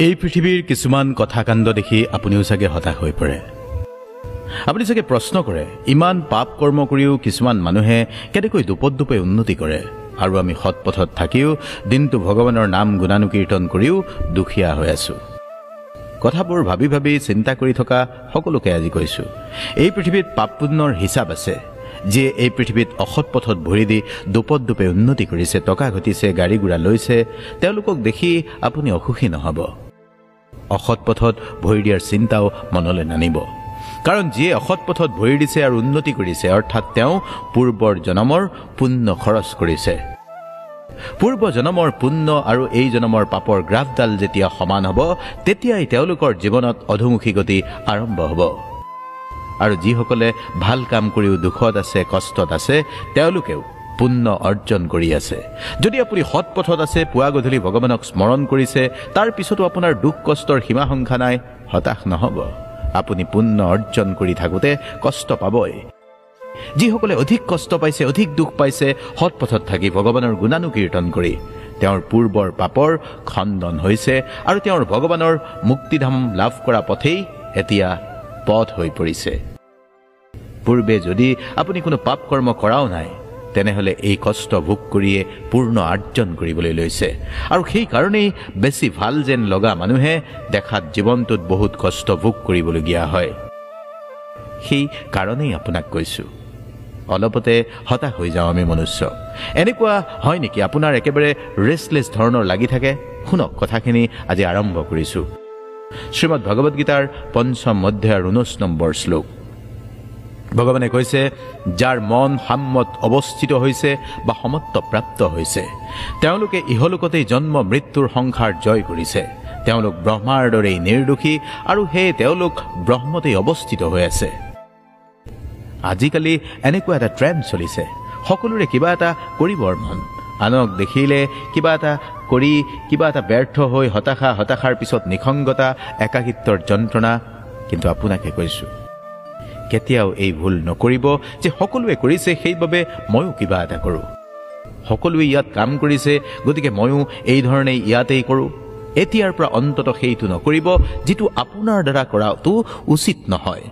এই পৃথিৱীৰ কিছুমান কথাকাণ্ড দেখি আপুনিও চাগে হতাশ হৈ পৰে। আপুনি চাগে প্ৰশ্ন কৰে, ইমান পাপ কৰ্ম কৰিও কিছুমান মানুহে কেনেকৈ দুপত দুপে উন্নতি কৰে আৰু আমি সৎ পথত থাকিও দিনটো ভগৱানৰ নাম গুণানুকীৰ্তন কৰিও দুখীয়া হৈ আছো। কথাবোৰ ভাবি ভাবি চিন্তা কৰি থকা সকলোকে আজি কৈছো, এই পৃথিৱীত পাপ পুণ্যৰ হিচাপ আছে। যিয়ে এই পৃথিৱীত অসৎ পথত ভৰি দি দুপত দুপে উন্নতি কৰিছে, টকা ঘটিছে, গাড়ী ঘোঁৰা লৈছে, তেওঁলোকক দেখি আপুনি অসুখী নহ'ব। অসৎ পথত ভৰি দিয়াৰ চিন্তাও মনলৈ নানিব, কাৰণ যিয়ে অসৎ পথত ভৰি দিছে আৰু উন্নতি কৰিছে, অৰ্থাৎ তেওঁ পূৰ্বৰ জনমৰ পুণ্য খৰচ কৰিছে। পূৰ্ব জনমৰ পুণ্য আৰু এই জনমৰ পাপৰ গ্ৰাফডাল যেতিয়া সমান হ'ব, তেতিয়াই তেওঁলোকৰ জীৱনত অধোমুখী গতি আৰম্ভ হ'ব। আৰু যিসকলে ভাল কাম কৰিও দুখত আছে, কষ্টত আছে, তেওঁলোকেও পুণ্য অৰ্জন কৰি আছে। যদি আপুনি সৎ পথত আছে, পুৱা গধূলি ভগৱানক স্মৰণ কৰিছে, তাৰ পিছতো আপোনাৰ দুখ কষ্টৰ সীমা সংখ্যা নাই, হতাশ নহ'ব। আপুনি পুণ্য অৰ্জন কৰি থাকোঁতে কষ্ট পাবই। যিসকলে অধিক কষ্ট পাইছে, অধিক দুখ পাইছে, সৎ পথত থাকি ভগৱানৰ গুণানুকীৰ্তন কৰি তেওঁৰ পূৰ্বৰ পাপৰ খণ্ডন হৈছে আৰু তেওঁৰ ভগৱানৰ মুক্তিধাম লাভ কৰা পথেই এতিয়া পথ হৈ পৰিছে। পূৰ্বে যদি আপুনি কোনো পাপ কৰ্ম কৰাও নাই, তেনেহ'লে এই কষ্ট ভোগ কৰিয়ে পূৰ্ণ আৰ্জন কৰিবলৈ লৈছে। আৰু সেইকাৰণেই বেছি ভাল যেন লগা মানুহে দেখাত জীৱনটোত বহুত কষ্ট ভোগ কৰিবলগীয়া হয়। সেই কাৰণেই আপোনাক কৈছোঁ, অলপতে হতাশ হৈ যাওঁ আমি মনুষ্য। এনেকুৱা হয় নেকি আপোনাৰ একেবাৰে ৰেষ্টলেছ ধৰণৰ লাগি থাকে? শুনক, কথাখিনি আজি আৰম্ভ কৰিছোঁ। শ্ৰীমদ ভগৱদ গীতাৰ পঞ্চম অধ্যায়ৰ 19 নম্বৰ শ্লোক। ভগৱানে কৈছে, যাৰ মন সাম্যত অৱস্থিত হৈছে বা সমত্ব প্ৰাপ্ত হৈছে, তেওঁলোকে ইহলোকতেই জন্ম মৃত্যুৰ সংসাৰ জয় কৰিছে। তেওঁলোক ব্ৰহ্মাৰ দৰেই নিৰ্দোষী আৰু সেয়ে তেওঁলোক ব্ৰহ্মতেই অৱস্থিত হৈ আছে। আজিকালি এনেকুৱা এটা ট্ৰেণ্ড চলিছে, সকলোৰে কিবা এটা কৰিবৰ মন। আনক দেখিলে কিবা এটা কৰি কিবা এটা ব্যৰ্থ হৈ হতাশা, হতাশাৰ পিছত নিসংগতা, একাকিত্বৰ যন্ত্ৰণা। কিন্তু আপোনাকে কৈছোঁ, কেতিয়াও এই ভুল নকৰিব যে সকলোৱে কৰিছে সেইবাবে ময়ো কিবা এটা কৰোঁ, সকলোৱে ইয়াত কাম কৰিছে গতিকে ময়ো এই ধৰণে ইয়াতেই কৰোঁ। এতিয়াৰ পৰা অন্ততঃ সেইটো নকৰিব যিটো আপোনাৰ দ্বাৰা কৰাটো উচিত নহয়।